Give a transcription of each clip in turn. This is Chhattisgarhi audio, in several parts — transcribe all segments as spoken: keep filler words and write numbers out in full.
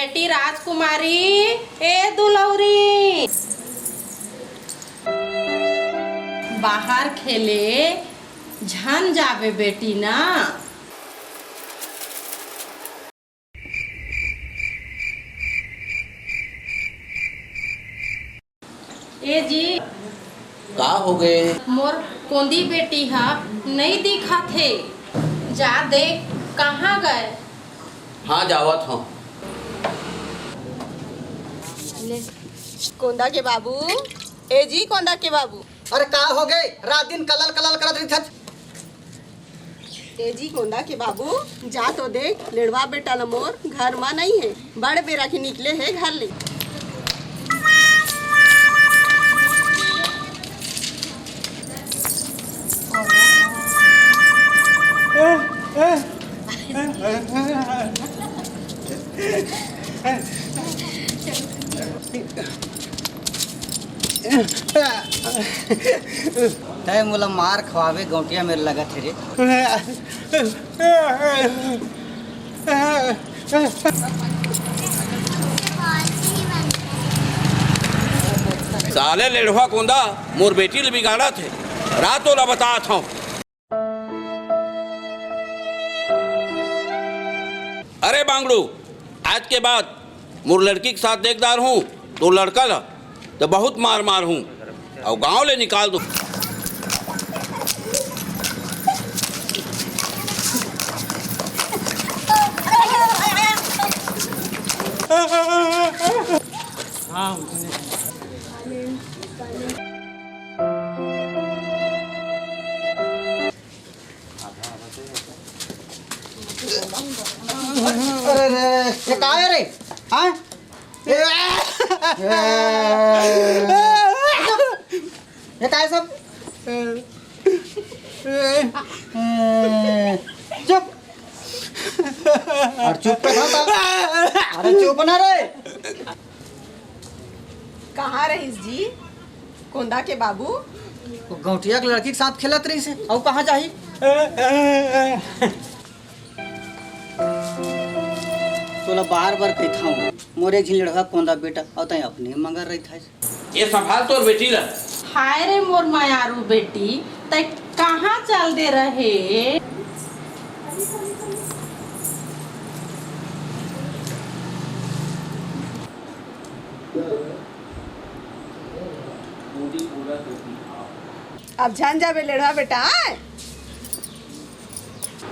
बेटी राजकुमारी, ए दुलौरी, बाहर खेले झन जाबे बेटी ना। ए जी, का हो गे? मोर कोंदी बेटी ह नइ दिखत हे, जा देख कहाँ गए। हाँ, जावत हूँ। कोंदा के बाबू, ए जी, कोंदा के बाबू। अरे का हो गे? रात दिन कलल कलल करत रहिथस। ए जी कोंदा के बाबू, जा तो देख, लेड़वा बेटा ल मोर घर म नइ हे, बड़ बेरा के निकले हे घर ले। तय मोला मार खवावे गौंटिया मेर लगत हे रे। साले लेड़वा कोंदा मोर बेटी ल बिगाड़त हे, रातो ला बतात हूँ। अरे बांगड़ू, आज के बाद मोर लड़की के साथ देखदार हूँ, तो लड़का ला तो बहुत मार मार हूँ, अउ गांव ले निकाल दूँ। अरे रे, ये का है रे? हाँ? ये, ये का है सब? चुप। अरे चुप कर, हाँ, हाँ। अरे चुप ना रे। कहाँ रहिस जी कोंदा के बाबू? वो गौंटिया के लड़की के साथ खेलत रहिस हे, अउ कहाँ जाही? तोला बार बार कहिथंव, मोर एक झिन लेड़वा कोंदा बेटा, अउ तैं अपने मगर रहिथस। ए संभाल तोर बेटी ला। हाय रे मोर मयारू बेटी, तैं कहाँ चल दे रहे? अब झन जाबे लेड़वा बेटा, आय?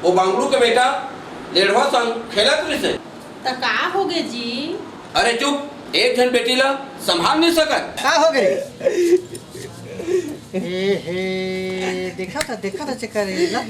ओ बांगड़ू के बेटा लेड़वा संग खेलत रहिसे। त का होगे जी? अरे चुप, एक झन बेटी ला संभाल नइ सकत। का होगे? ए हे, देखा था, देखा था चक्कर ये ला।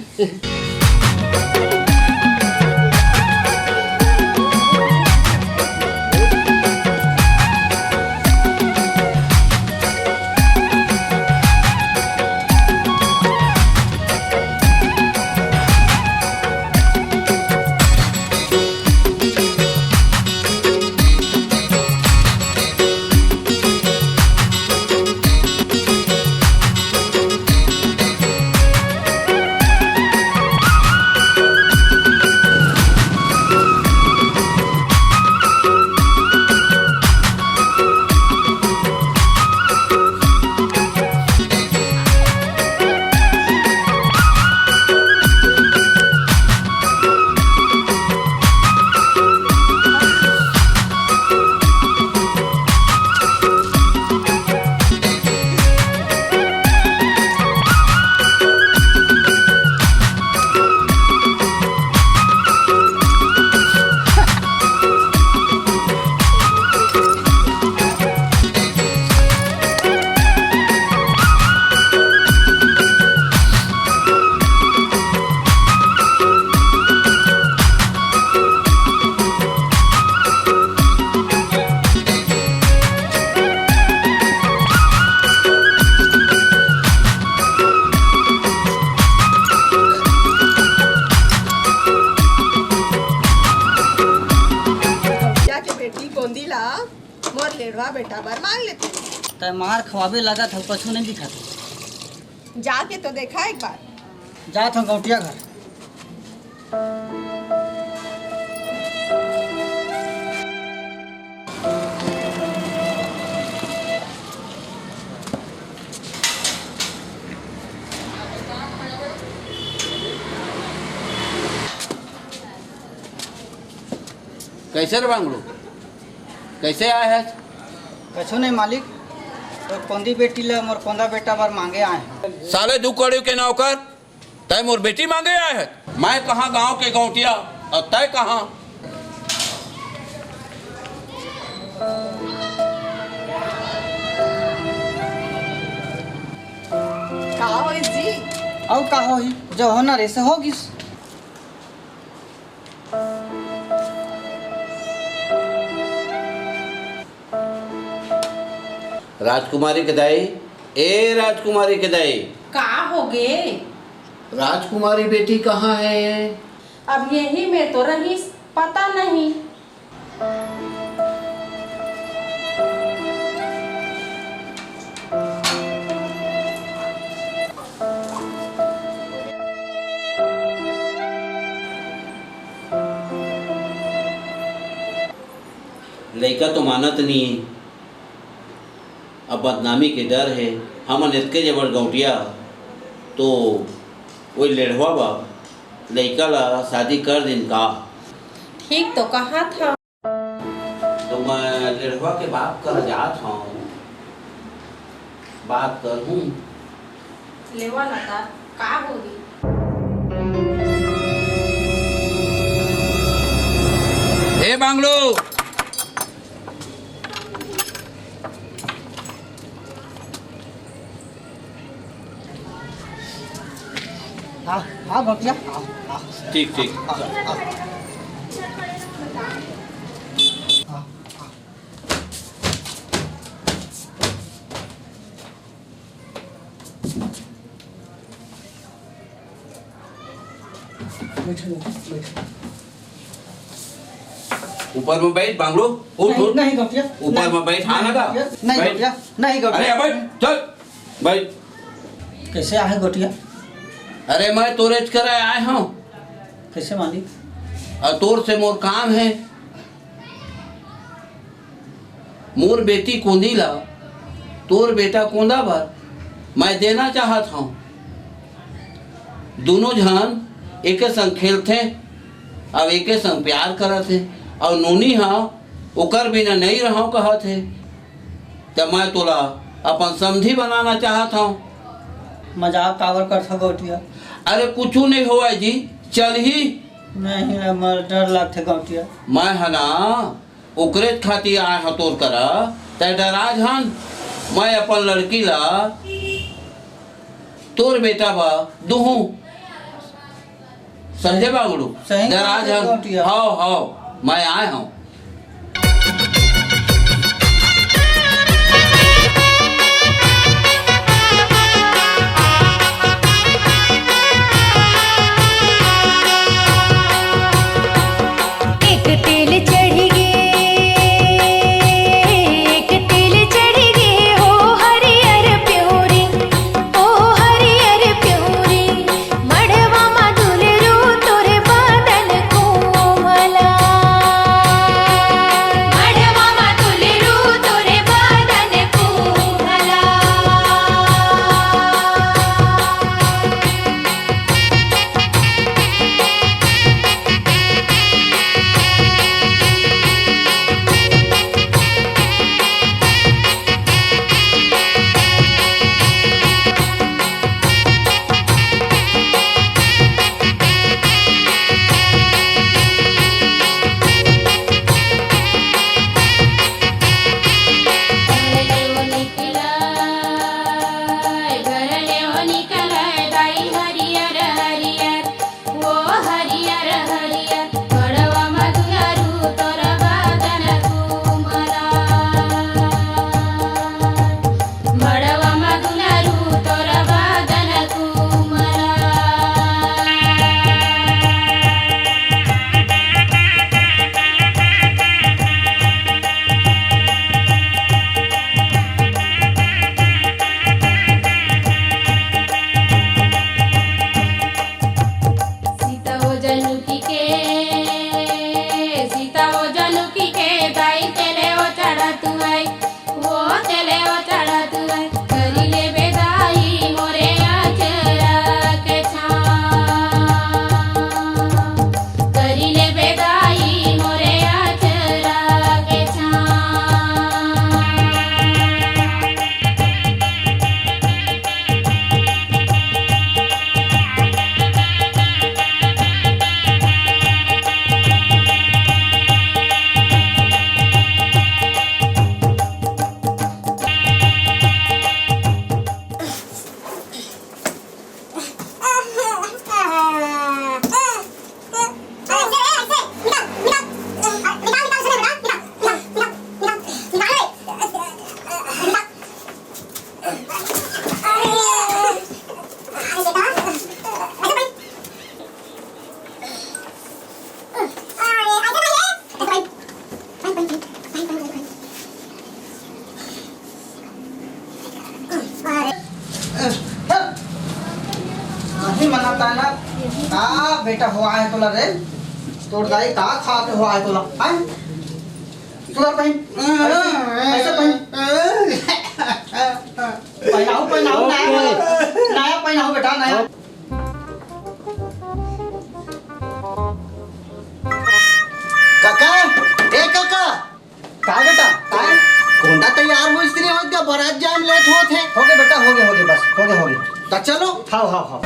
भैया के बेटी कोंदी ला मोर लेड़वा बेटा बर मांग लेते। तै मार खवाबे लगत हव, कछु नहीं दिखत। जाके तो देखा एक बार। जात हूँ गौटिया घर। कैसे रे बांगड़ू, कैसे आए हस? कछु नहीं मालिक, तोर कोंदी बेटी ला मोर कोंदा बेटा बर मांगे आए हँव। साले दू कौड़ी के नौकर, तैं मोर बेटी मांगे आए हस? मैं कहाँ गांव के गौंटिया अउ तैं कहाँ? का होइस जी? अउ का होही, जो होना रहिस हो गिस। राजकुमारी के दाई, ए राजकुमारी के दाई। का होगे? राजकुमारी बेटी कहाँ हे? अब यही में तो रहिस, पता नहीं। लइका तो मानत नहीं, अब बदनामी के डर हे। हमन एतके जबर गौंटिया, तो वही लेढ़वा बा लइका ला शादी कर दिन का? ठीक तो कहा था। तो मैं लेढ़वा के बाप करा जात हँव, बात करहूँ। लेवा लता, का होही? ए बांगड़ू। हाँ, हाँ, भैया, हाँ, हाँ। ठीक, ठीक। हाँ, हाँ। हाँ, हाँ। बैठो, बैठो। ऊपर में बैठ, बांगड़ू, उठ, नहीं, उठ। नहीं, गौंटिया, ऊपर नहीं, में बैठ, हाँ, नहीं, लगा। गौंटिया, नहीं, बैठ। गौंटिया, नहीं, गौंटिया। अरे, बैठ, चल, बैठ। कैसे आहे, गौंटिया? अरे, मैं तोरेच करा आए हँव। कैसे मालिक? अउ तोर से मोर काम हे। मोर बेटी कोंदी ला तोर बेटा कोंदा बर मैं देना चाहत हँव। दूनों झन एके संग खेलथे अउ एके संग प्यार करत हे, अउ नोनी ह ओकर बिना नइ रहँव कहत हे, त मैं तोला अपन समधी बनाना चाहत हँव। मजाक काबर करथव गौंटिया? अरे कुछू नइ होवय जी, चलही। नहीं, मोर डर लागथे गौंटिया। मैं ह ना ओकरेच खातिर आए हँव तोर करा, तैं डरा झन। मैं अपन लड़की ला तोर बेटा बर दूहूँ। समझे बाबूड़ू? सही डरा बात हे झन। गौंटिया। हव, हव, मैं आए हँव। एक तेल चढ़ गे, एक तेल चढ़ गे हो हरियर प्योरी, ओ हरियर प्योरी, मड़वा मा दुलरू तोर बदन कोमला। बेटा, होवत हे तोला रे? तोर दाई का खा के होवत हे तोला? हैं? सुधर पहिन। ऐसे, ऐसे पहिन। पहिनाहूँ, पहिनाहूँ, नया, नया पहिनाहूँ बेटा, नया। काका, ए काका। का बेटा? का? गोंदा तैयार होइस रे, होत गा, बरात जाए म लेट होत हे। होगे बेटा, होगे, होगे, बस, होगे, होगे। त चलो। हाव, हाव, हाव।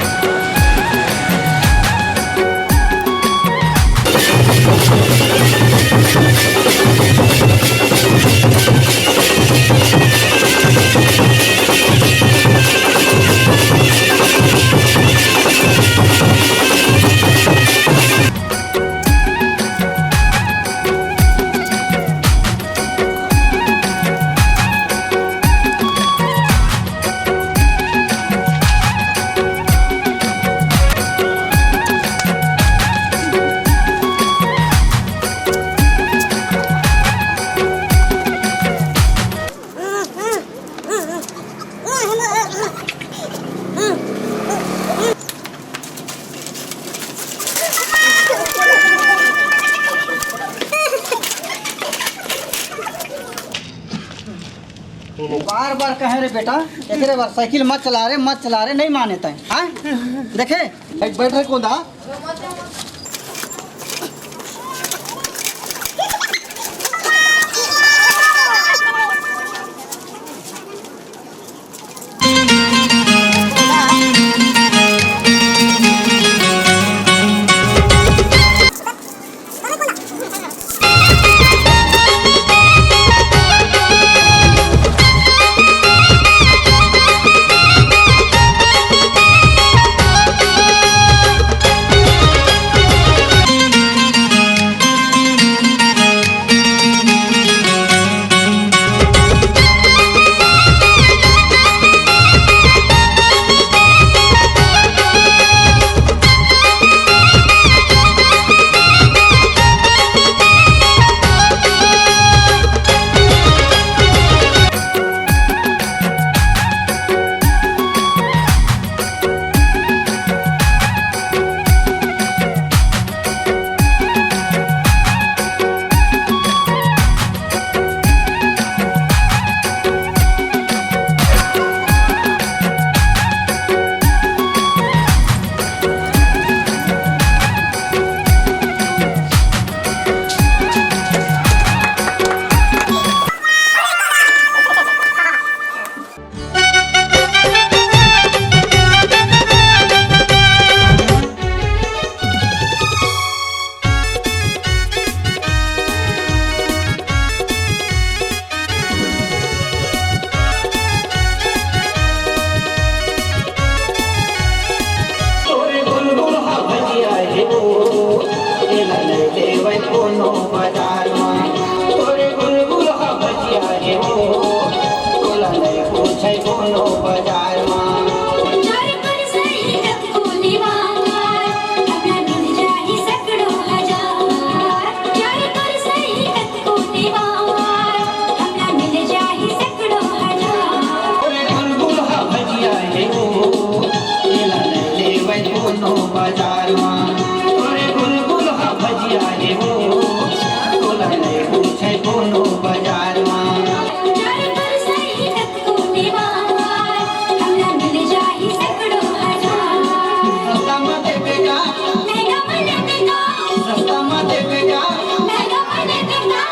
बार बार कहे रे बेटा, एकरे बर साइकिल मत चला रे, मत चला रे, नहीं माने तैं, हाँ? देखे, बैठ, बैठ रे कोंदा। तोरे गुलगुल हा भजिया हे वो, एला नइ लेवय कोनो बाजार मा। तोरे गुलगुल हा भजिया हे वो, तोला नइ पूछय कोनो बाजार मा। चार पर सही कतको निवार, अपना मिल जाही सैकड़ों हजार। चार पर सही कतको निवार, अपना मिल जाही सैकड़ों हजार। तोरे गुलगुल हा भजिया हे वो, एला नइ लेवय कोनो बाजार मा। तोरे गुलगुल हा भजिया हे वो, तोला नइ पूछय कोनो बाजार मा। चार पर सही कतको निवार, हमला मिल जाही सैकड़ों हजार। सस्ता मा देबे का? महंगा मा लेबे का? सस्ता मा देबे का? महंगा मा लेबे का?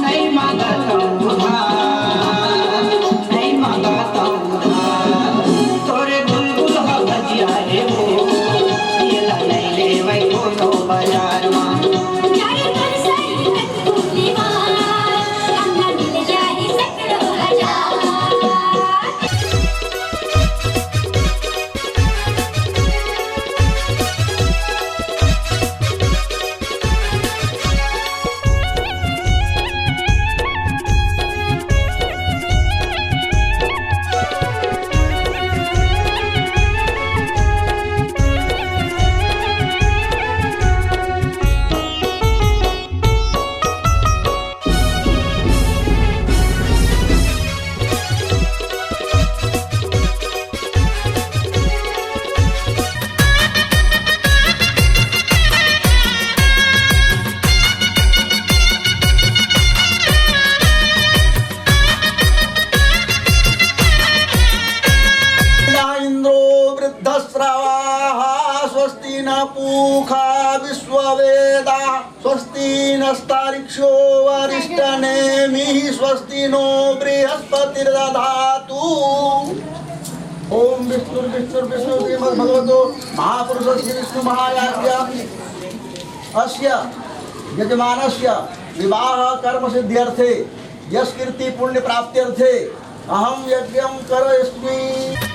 नइ मांगत हंव उधार, नइ मांगत हंव उधार। तोरे गुलगुल हा भजिया हे वो, एला नइ लेवय कोनो बाजार मा। चार पर सही कतको निवार, तीनस्तारिक्षो वरिष्ठनेमि स्वस्ति नो बृहस्पतिर्दधातु। ओम विष्णु विष्णु विष्णु श्रीमद्भगवतो महापुरुषस्य विष्णु महायाज्ञ अस्य यजमानस्य विवाह कर्म सिद्ध्यर्थे यश कीर्ति पुण्य प्राप्त्यर्थे अहम यज्ञम करोस्मि।